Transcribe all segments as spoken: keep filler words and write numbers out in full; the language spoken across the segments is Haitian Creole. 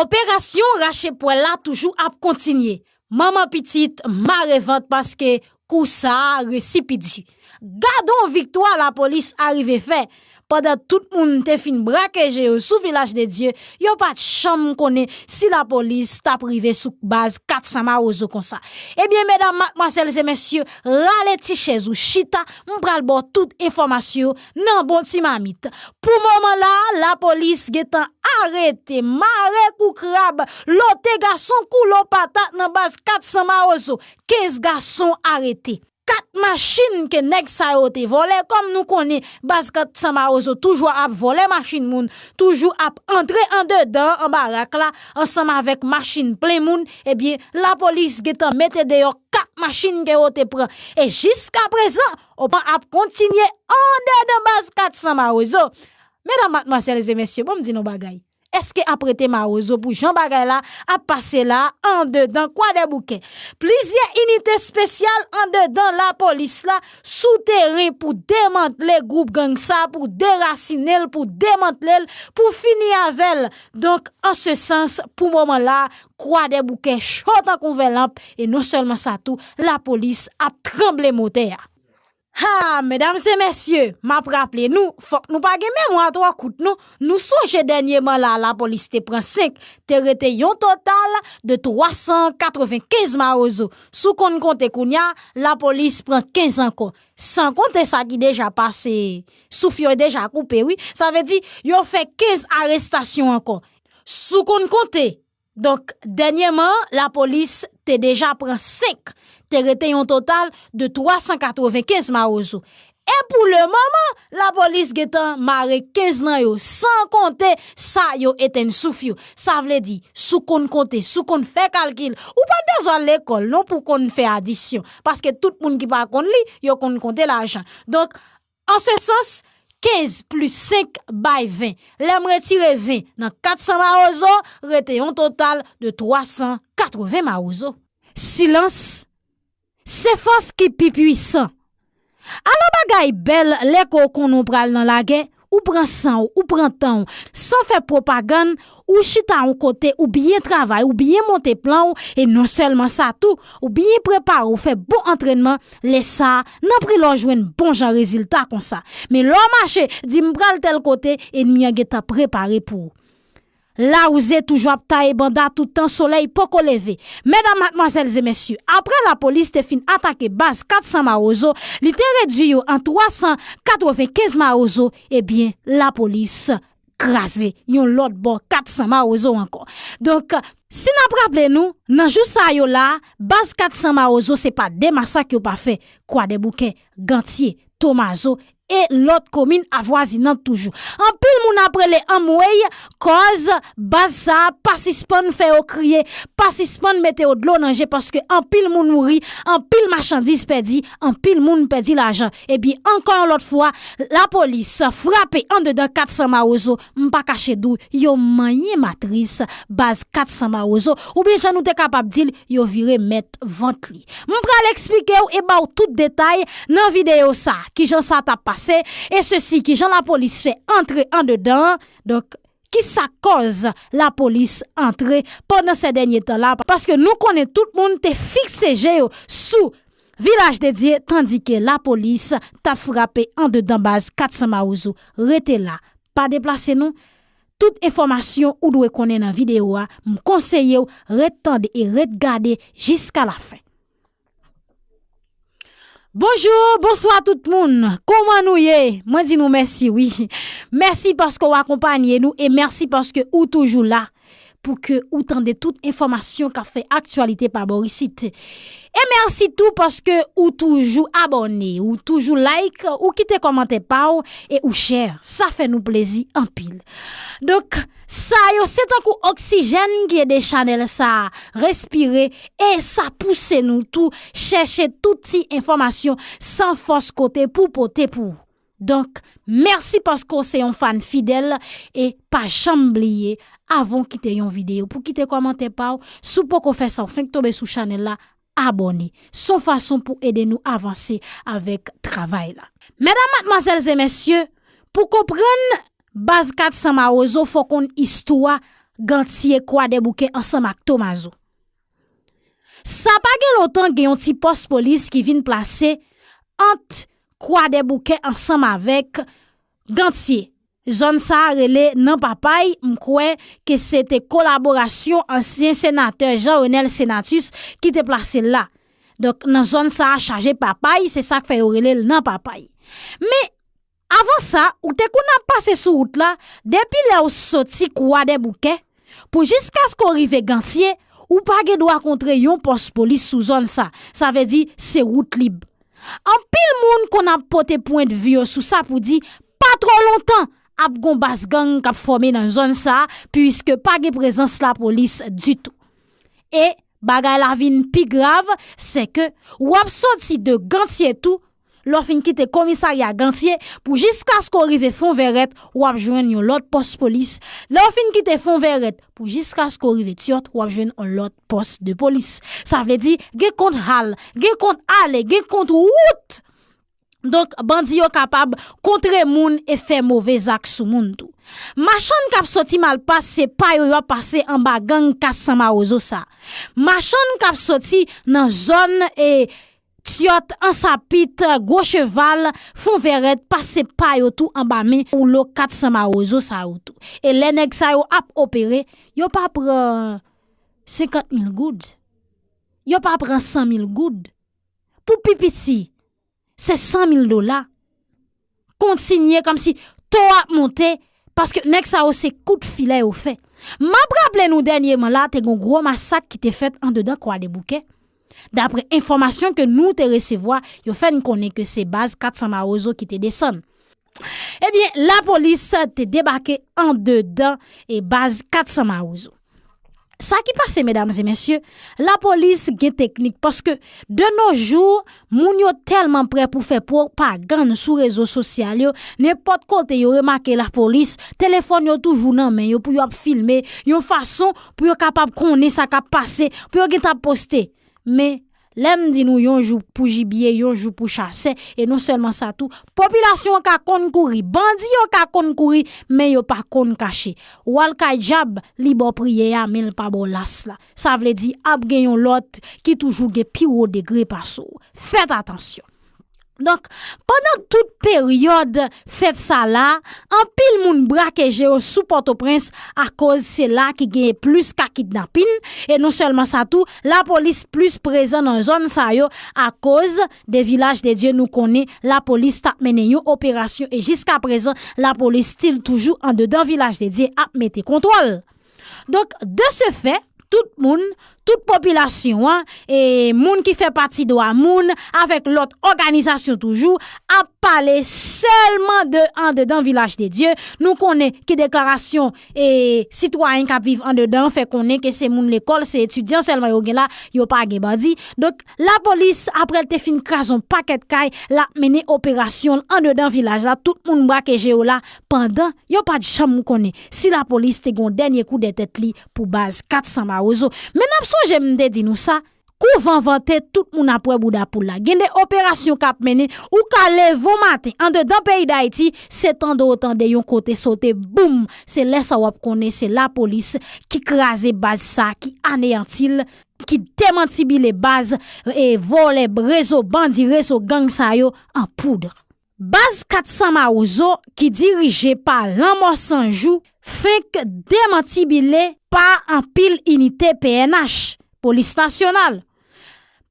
Operasyon rache pwèl la toujou ap kontinye. Manman pitit mare vant paske kou sa a resi pi di. Gad on viktwa lapolis arive fè! Pandan tout moun te fin brake je yo sou Vilaj de Dye, yo pa t janm konnen si lapolis t ap rive sou baz kat san Mawozo konsa. Ebyen, medam, madmwazèl e mesye, rale ti chèz ou chita, m pral ba w tout enfòmasyon yo nan bon ti mamit. Pou moman la, lapolis gentan arete, mare kou krab, lote gason kou lo patat nan baz kat san Mawozo. Kenz gason arete. Kat machin ke nèg sa yo te vòlè, kòm nou konnen baz kat san Mawozo toujou ap vòlè machin moun, toujou ap antre andedan an barak la ansanm avèk machin plen moun, ebyen, lapolis gentan mete deyò kat machin ke yo te pran. E jiskaprezan, opan ap kontinye andedan baz kat san Mawozo. Medam, madmwazèl e mesye, bon, m di nou bagay. Èske ap rete Mawozo pou jan bagay la ap pase la andedan Kwadèboukè? Plizyè inite espesyal andedan lapolis la sou teren pou demantle gwoup gang sa, pou derasine l, pou demantle l, pou fini avè l. Donk, an se sans, pou moman la, Kwadèboukè cho tankou vè lanp, e non sèlman sa tou, lapolis ap tranble motè a. Ha, medam e mesye, m ap raple nou, fòk nou pa gen memwa twò kout non. Nou sonje dènyeman la, lapolis te pran senk, te rete yon total de twa san katrevenkenz Mawozo. Si w konn konte kounye a, lapolis pran kenz ankò. San konte sa ki deja pase, souf yo deja koupe, wi. Sa vle di, yo fè kenz arestasyon ankò. Si w konn konte, Donk, dènyeman, lapolis te deja pran senk, te rete yon total de twa san katrevenkenz Mawozo. E pou le moman, lapolis gentan mare kenz nan yo, san konte sa yo etenn souf yo. Sa vle di, si w konn konte, si w konn fè kalkil, ou pa t bezwen al lekòl non pou w konn fè adisyon, paske tout moun ki pa konn li, yo konn konte lajan. Donk, An se sans, kenz plis senk bay ven. Lè m retire ven nan kat san Mawozo, rete yon total de twa san katreven Mawozo. Silans, se fòs ki pi pwisan. Ala bagay bèl lè ke w konnen w pral nan lagè, ou pran san w, ou pran tan w, san fè pwopagann, ou chita yon kote, ou byen travay, ou byen monte plan w, e non sèlman sa tou, ou byen prepare w, fè bon antrènman, lè sa a, nan pri lè w jwenn bon jan rezilta konsa. Men lè w mache, di m pral tèl kote, ènmi an gentan prepare pou ou. Lawouze toujou ap taye banda toutan solèy poko leve. Medam, madmwazèl e mesye, apre lapolis te fin atake baz kat san Mawozo, li te redui yo an twa san katrevenkenz Mawozo, ebyen, lapolis kraze yon lòt bò kat san Mawozo ankò. Donk, si n ap raple nou, nan jou sa yo la, baz kat san Mawozo se pa de masak yo pa fè, Kwadèboukè, Gantye, Tomazo e lòt komin avwazinant toujou. Anpil moun ap rele anmwey, kòz baz sa a pa sispann fè yo kriye, pa sispann mete yo dlo nan je, paske anpil moun mouri, anpil machandiz pèdi, anpil moun pèdi lajan. Epi ankò yon lòt fwa, lapolis frape andedan kat san Mawozo, m pa kache di w, yo manyen matris baz kat san Mawozo, oubyen jan nou te kapab di l, yo vire mèt vant li. M pral eksplike w e ba w tout detay nan videyo sa, kijan sa t ap pase, e sesi, kijan lapolis fè antre andedan an. Donk, kisa k kòz lapolis antre pandan se dènye tan la, paske nou konnen tout moun te fikse je yo sou Vilaj de Dye, tandike lapolis t ap frape andedan baz kat san Mawozo. Rete la, pa deplase non. Tout enfòmasyon ou dwe konnen nan videyo a, m konseye w ret tande e ret gade jiska lafen. Bonjou, bonswa tout moun. Kòman nou ye? Mwen di nou mèsi, wi. Mèsi paske w akonpanye nou e mèsi paske ou toujou la pou ke ou tande tout enfòmasyon k ap fè aktyalite pa bò isit. E mèsi tou paske ou toujou abòne, ou toujou like, ou kite kòmantè pa w e ou share. Sa fè nou plezi anpil. Donk, sa yo se tankou oksijèn ki ede chanèl sa a respire e sa pouse nou tou chèche tout ti enfòmasyon san fòs kote pou pote pou ou. Donk, mèsi paske w se yon fan fidèl e pa janm bliye, avan w kite yon videyo, pou kite kòmantè pa w, si w poko fè sa, w fenk tonbe sou chanèl la, abòne. Se yon fason pou ede nou avanse avèk travay la. Medam, madmwazèl e mesye, pou konprann baz kat san Mawozo, fò w konn istwa Gantye, Kwadèboukè ansanm ak Tomazo. Sa pa gen lontan, gen yon ti pòs polis ki vin plase ant Kwadèboukè ansanm avèk Gantye. Zòn sa a rele Nan Papay, m kwè ke se te kolaborasyon ansyen senatè Jean Renel Senatus ki te plase l la. Donk, nan zòn sa a chaje papay, se sa k fè yo rele l Nan Papay. Men, avan sa, ou te konn ap pase sou wout la, depi lè w soti Kwadèboukè, pou jiskaske w rive Gantye, ou pa gen dwa kontre yon pòs polis sou zòn sa. Sa vle di, se wout lib. Anpil moun konn ap pote pwendvi yo sou sa pou di, pa twò lontan, ap gon baz gang k ap fòme nan zòn sa a, piske pa gen prezans lapolis ditou. E bagay la vin pi grav, se ke w ap soti de Gantye tou, lè w fin kite komisarya Gantye, pou jiskaske w rive Fonvèrèt, w ap jwenn yon lòt pòs polis. Lè w fin kite Fonvèrèt, pou jiskaske w rive Tyòt, w ap jwenn yon lòt pòs de polis. Sa vle di, gen kont hal, gen kont ale, gen kont wout. Donk, bandi yo kapab kontre moun e fè move zak sou moun tou. Machann k ap soti Malpas, se pa yo y ap pase anba gang kat san Mawozo sa. Machann k ap soti nan zòn e Tyòt, Ansapit, Gwo Cheval, Fonvèrèt, pase pa yo tou anba men woulo kat san Mawozo sa yo tou. E lè nèg sa yo ap opere, yo pa pran senkant mil goud. Yo pa pran san mil goud. Pou pi piti, se san mil dola. Kontinye kòmsi to ap monte, paske nèg sa yo se kout filè yo fè. M ap raple nou dènyèman la, te gon gwo masak ki te fèt andedan Kwadèboukè. Daprè enfòmasyon ke nou te resevwa, yo fè n konnen ke se baz kat san Mawozo ki te desann. Ebyen, lapolis te debake andedan e baz kat san Mawozo. Sa ki pase, medam e mesye, lapolis gen teknik, paske de nos jours, moun yo tèlman prè pou fè pwopagann sou rezo sosyal yo, nenpòt kote yo remake lapolis, telefòn yo toujou nan men yo pou yo ap filme, yon fason pou yo kapab konnen sa k ap pase, pou yo gentan ap poste. Men, lè m di nou yon jou pou jibye, yon jou pou chasè, e non sèlman sa tou, popilasyon an ka konn kouri, bandi yo ka konn kouri, men yo pa konn kache. W al kay dyab, li ba w priyè a, men l pa ba w las la. Sa vle di, ap gen yon lòt ki toujou gen pi wo degre pase w. Fèt atansyon. Donk, pandan tout peryòd fèt sa la, anpil moun brake je yo sou Pòtoprens akoz se la ki genyen plis ka kidnapin, e non sèlman sa tou, lapolis plis prezan nan zòn sa yo akoz de Vilaj de Dye nou konnen lapolis t ap mennen yon operasyon e jiska prezan lapolis still toujou andedan Vilaj de Dye ap mete kontwòl. Donk, de ce fait, tout moun, tout popilasyon an, e moun ki fè pati dwa moun, avèk lòt òganizasyon toujou, ap pale sèlman de andedan Vilaj de Dye. Nou konnen ki deklarasyon e sitwayen k ap viv andedan fè konnen ke se moun lekòl, se etidyan sèlman yo gen la, yo pa gen bandi. Donk, lapolis, apre l te fin kraze yon pakèt kay, l ap mennen operasyon l andedan vilaj la, tout moun brake je yo la, pandan yo pa t janm konnen si lapolis te gen yon dènye kou dèyè tèt li pou baz kat san Mawozo. Men n ap sonje m te di nou sa, kou van vante, tout moun ap wè bouda poul la. Gen de operasyon k ap mennen, ou ka leve yon maten andedan peyi Dayiti, se tande w tande yon kote sote, boum! Se lè sa w ap konnen se lapolis ki kraze baz sa, ki aneyanti l, ki demantibile baz e vòlè, rezo bandi, rezo gang sa yo an poud. Baz kat san Mawozo ki dirije pa Lanmò San Jou fenk demantibile pa anpil inite P N H, Polis Nasyonal.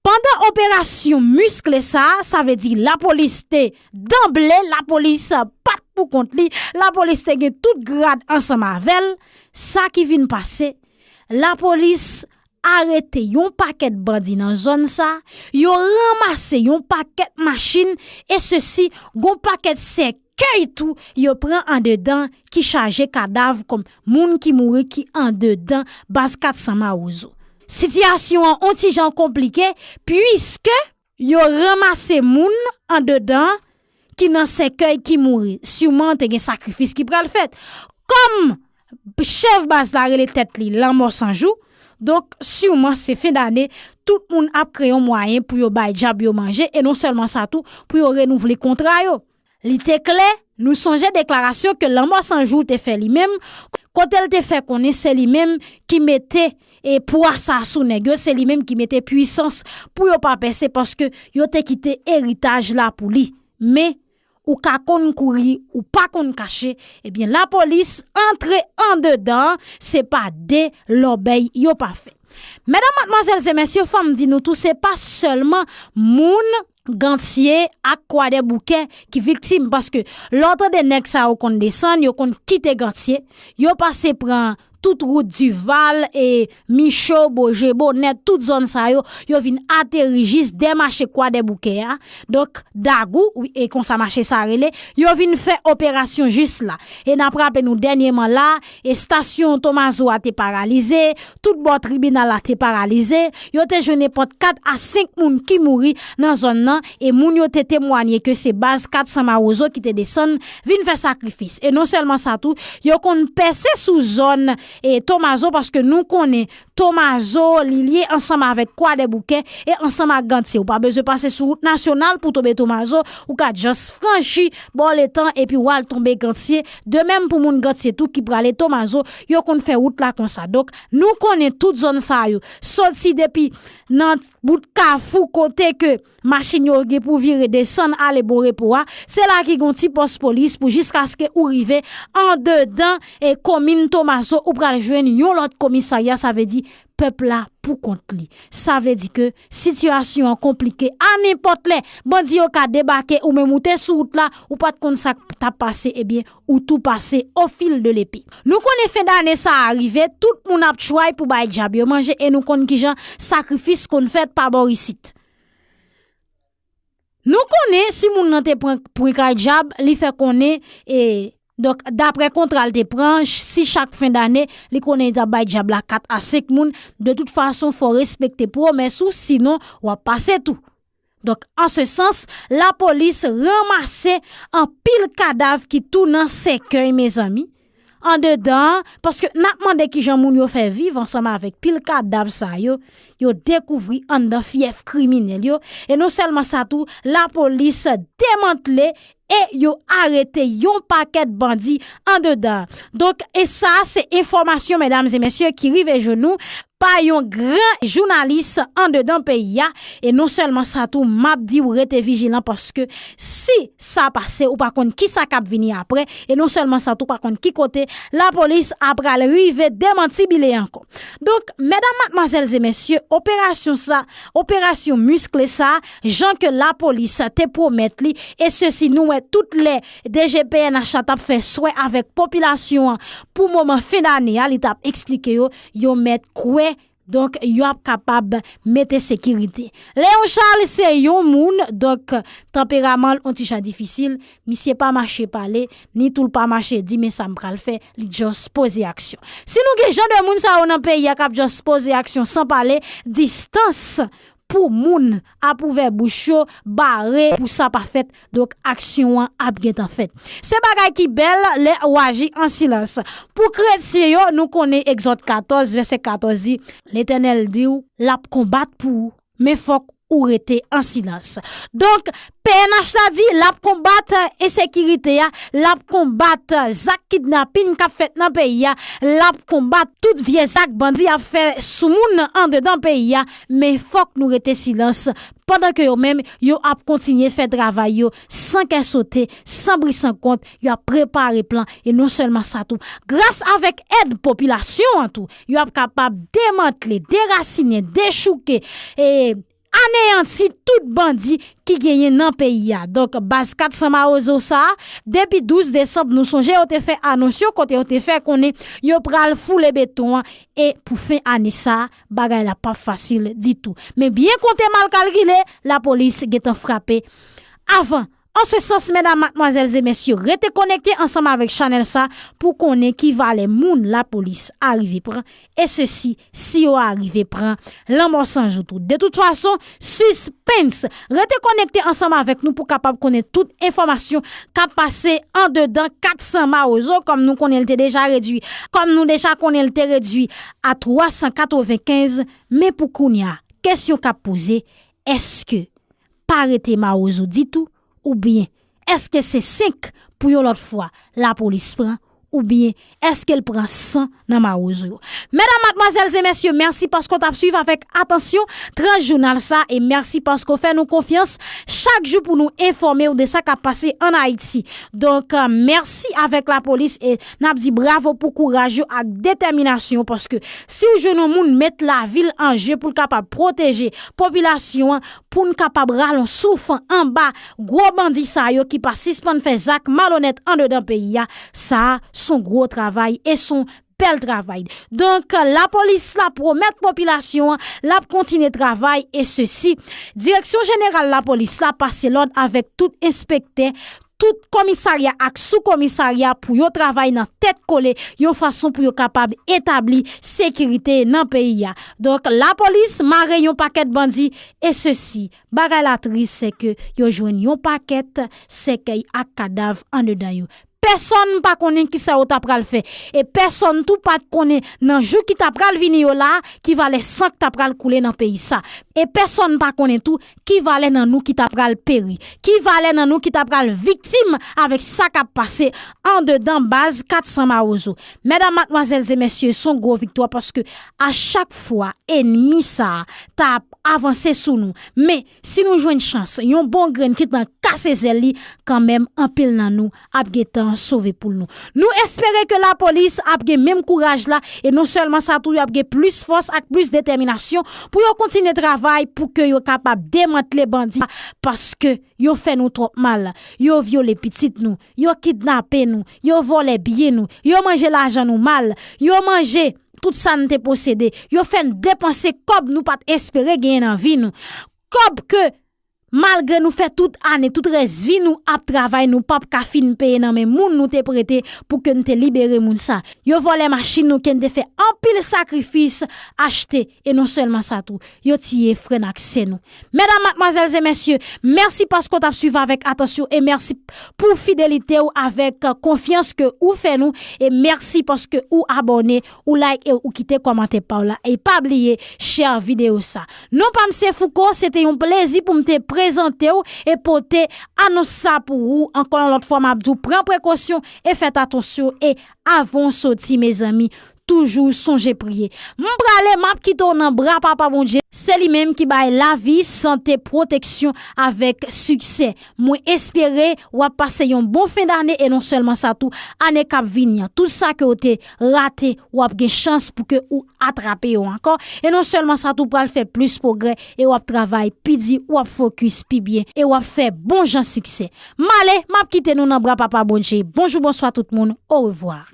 Pandan operasyon miskle sa a, sa vle di lapolis te danble, lapolis pa t pou kont li, lapolis te gen tout grad ansanm avè l, sa ki vin pase, lapolis arete yon pakèt bandi nan zòn sa, yo ranmase yon pakèt machin, e sesi, gon pakèt sèkèy tou yo pran andedan ki chaje kadav kòm moun ki mouri ki andedan baz kat san Mawozo. Sitiyasyon an on ti jan konplike, piske yo ranmase moun andedan ki nan sèkèy ki mouri. Siman te gen sakrifis ki pral fèt. Kòm chèf baz la rele tèt li Lanmò San Jou, donk siman se fen dane, tout moun ap kreye yon mwayen pou yo bay dyab yo manje, e non sèlman sa tou, pou yo renouvle kontra yo. Li te klè, nou sonje deklarasyon ke Lanmò San Jou te fè li menm, kote l te fè konnen se li menm ki mete e pwa sa sou nèg yo, se li menm ki mete pwisans pou yo pa pèse paske yo te kite eritaj la pou li. Men, ou ka konn kouri, ou pa konn kache, ebyen lapolis antre andedan, se pa de lòbèy yo pa fè. Medam, madmwazèl e mesye, fò m di nou tou, se pa sèlman moun Gantye ak Kwadèboukè ki viktim, paske lè w tande nèg sa yo konn desann, yo konn kite Gantye, yo pase pran tout wout Dival e Micho, Boje, Bonèt, tout zòn sa yo, yo vin ateri jis dè mache Kwadèboukè a. Donk, Dagou, wi, e konsa mache sa rele, yo vin fè operasyon jis la. E n ap raple nou dènyèman la, e estasyon Tomazo a te paralize, tout bò tribinal la te paralize, yo te jwenn nenpòt kat a senk moun ki mouri nan zòn nan, e moun yo te temwanye ke se baz kat san Mawozo ki te desann vin fè sakrifis. E non sèlman sa tou, yo konn pèse sou zòn e Tomazo, paske nou konnen Tomazo, li lye ansanm avèk Kwadèboukè e ansanm ak Gantye. Ou pa bezwen pase sou wout nasyonal pou tonbe Tomazo, ou ka just franchi bò letan epi w al tonbe Gantye. De menm pou moun Gantye tou ki prale Tomazo, yo konn fè wout la konsa. Donk, nou konnen tout zòn sa yo, soti depi nan bout kafou kote ke machin yo gen pou vire desann ale Bon Repo a, se la ki gon ti pòs polis pou jiskaske ou rive andedan e komin Tomazo, ou pral jwenn yon lòt komisarya, sa vle di pèp la pou kont li. Sa vle di ke sitiyasyon an konplike. A nenpòt lè, bandi yo ka debake, ou menm ou te sou wout la, ou pa t konn sa k t ap pase, ebyen, ou tou pase au fil de l'épée. Nou konnen fen dane sa a rive, tout moun ap try pou bay djab yo manje, e nou konn kijan sakrifis konn fèt pa bò isit. Nou konnen si moun nan te pran pwen kay djab, li fè konnen, e, donk, daprè kontra l te pran, ch- si chak fen dane, li konnen li t ap bay djab la kat a senk moun, de tout fason, fò w respekte pwomès ou, sinon, w ap pase tou. Donk, an se sans, lapolis ranmase anpil kadav ki tou nan sèkèy, mezanmi. Andedan an, paske n ap mande kijan moun yo fè viv ansanm avèk pil kadav sa yo, yo dekouvri anndan fyèf kriminèl yo. E non sèlman sa tou, lapolis demantle e yo arete yon pakèt bandi andedan an. Donk, e sa, se enfòmasyon, medam e mesye, ki rive jwenn nou pa yon gran jounalis andedan peyi a. E non sèlman sa tou, m ap di w rete vijilan, paske si sa pase, ou pa konn kisa k ap vini apre. E non sèlman sa tou, ou pa konn ki kote lapolis ap pral rive demantibile ankò. Donk, medam, madmwazèl e mesye, operasyon sa, operasyon miskle sa, jan ke lapolis te pwomèt li, e sesi nou wè tout lè D G P N H la t ap fè swè avèk popilasyon an pou moman fen dane a, li t ap eksplike yo, yo mèt kwè, donk, yo ap kapab mete sekirite. Léon Charles se yon moun, donk, tanperaman l on ti jan difisil, misye pa mache pale, ni tou l pa mache di, men sa m pral fè, li just poze aksyon. Si nou gen jan de moun sa yo nan peyi a k ap just poze aksyon san pale, distans pou moun ap ouvè bouch yo, bare pou sa pa fèt, donk aksyon an ap gentan fèt. Se bagay ki bèl lè w aji an silans. Pou kretyen yo, nou konnen Egzòd katòz, vèsè katòz di, Letènèl di w, l ap konbat pou ou, men fòk ou rete an silans. Donk, P N H la di l ap konbat ensekirite a, l ap konbat zak kidnapin k ap fèt nan peyi a, l ap konbat tout vye zak bandi ap fè sou moun andedan peyi a, men fòk nou rete silans, pandan ke yo menm, yo ap kontinye fè travay yo san kè sote, san bri san kont, y ap prepare plan, e non sèlman sa tou, gras avèk èd popilasyon an tou, y ap kapab demantle, derasinen, dechouke, e aneyanti tout bandi ki genyen nan peyi a. Donk, baz kat san Mawozo sa a, depi douz desanm, nou sonje yo te fè anons yo, kote yo te fè konnen yo pral foule beton an, e pou fen ane sa a, bagay la p ap fasil ditou. Men byen konte mal kalkile, lapolis gentan frape avan. An se sans, medam, madmwazèl e mesye, rete konekte ansanm avèk chanèl sa pou konnen ki valè moun lapolis arive pran, e sesi, si yo arive pran Lanmò San Jou tou. De tout fason, suspens! Rete konekte ansanm avèk nou pou kapab konnen tout enfòmasyon k ap pase andedan kat san Mawozo, kòm nou konnen l te deja redui, kòm nou deja konnen l te redui a twa san katrevenkenz, men pou kounye a, kesyon k ap poze, èske pa rete Mawozo ditou, oubyen Èske se senk pou yon lòt fwa lapolis pran? Oubyen èske l pran san nan mawozo yo? Medam, madmwazèl e mesye, mèsi paske w t ap swiv avèk atansyon Trans Jounal sa, e mèsi paske w fè nou konfyans chak jou pou nou enfòme w de sa k ap pase ann Ayiti. Donk, mèsi avèk lapolis e n ap di bravo pou kouraj yo ak detèminasyon, paske si w jwenn yon moun met lavi l an je pou l kapab pwoteje popilasyon an, pou n kapab rale yon souf anba gwo bandi sa yo ki pa sispann fè zak malonèt andedan peyi a, sa a s on gwo travay e s on bèl travay. Donk, lapolis la pwomèt popilasyon an l ap kontinye travay e sesi, Direksyon Jeneral Lapolis la pase lòd avèk tout enspektè, tout komisarya ak sou komisarya pou yo travay nan tèt kole yon fason pou yo kapab etabli sekirite nan peyi a. Donk, lapolis mare yon pakèt bandi e sesi, bagay la tris se ke yo jwenn yon pakèt sèkèy ak kadav andedan yo. Pèsonn pa konnen kisa yo ta pral fè. E pèsonn tou pa t konnen nan jou ki ta pral vini yo la, ki valè san k ta pral koule nan peyi sa. E pèsonn pa konnen tou ki valè nan nou ki ta pral peri, ki valè nan nou ki ta pral viktim avèk sa k ap pase andedan baz kat san Mawozo. Medam, madmwazèl e mesye, s on gwo viktwa paske a chak fwa enmi sa a t ap avanse sou nou. Men, si nou jwenn chans, yon bon grenn ki t nan kase zèl li, kanmenm anpil nan nou ap gentan sove poul nou. Nou espere ke lapolis ap gen menm kouraj la, e non sèlman sa tou, y ap gen plis fòs ak plis detèminasyon pou yo kontinye travay pou ke yo kapab demantle bandi, paske yo fè nou twòp mal. Yo vyole pitit nou, yo kidnape nou, yo vòlè byen nou, yo manje lajan nou mal, yo manje tout sa n te posede, yo fè n depanse kòb nou pa t espere genyen nan vi nou. Kòb ke malgre nou fè tout ane, tout rès vi nou ap travay, nou p ap ka fin peye nan men moun nou te prete pou ke n te libere moun sa. Yo vòlè machin nou ke n te fè anpil sakrifis achte, e non sèlman sa tou, yo tiye frè n ak sè nou. Medam, madmwazèl e mesye, mèsi paske w t ap swiv avèk atansyon e mèsi pou fidelite w avèk konfyans ke ou fè nou e mèsi paske ou abòne, ou like e ou kite kòmantè pa w la e pa bliye share videyo sa. Non pa m se Fouco, se te yon plezi pou m te prezante w e pote anons sa pou ou. Ankò yon lòt fwa, m ap di w pran prekosyon e fèt atansyon e avan w soti, mezanmi, toujou sonje priye. M prale, m ap kite w nan bra Papa Bondye. Se li menm ki bay lavi, sante, pwoteksyon avèk siksè. Mwen espere w ap pase yon bon fen dane e non sèlman sa tou, ane k ap vini an, tout sa ke w te rate, w ap gen chans pou ke ou atrape yo ankò. E non sèlman sa tou, pral fè plis pwogrè e w ap travay pi di, w ap fokis pi byen e w ap fè bon jan siksè. M ale, m ap kite nou nan bra Papa Bondye. Bonjou, bonswa tout moun. Orevwa.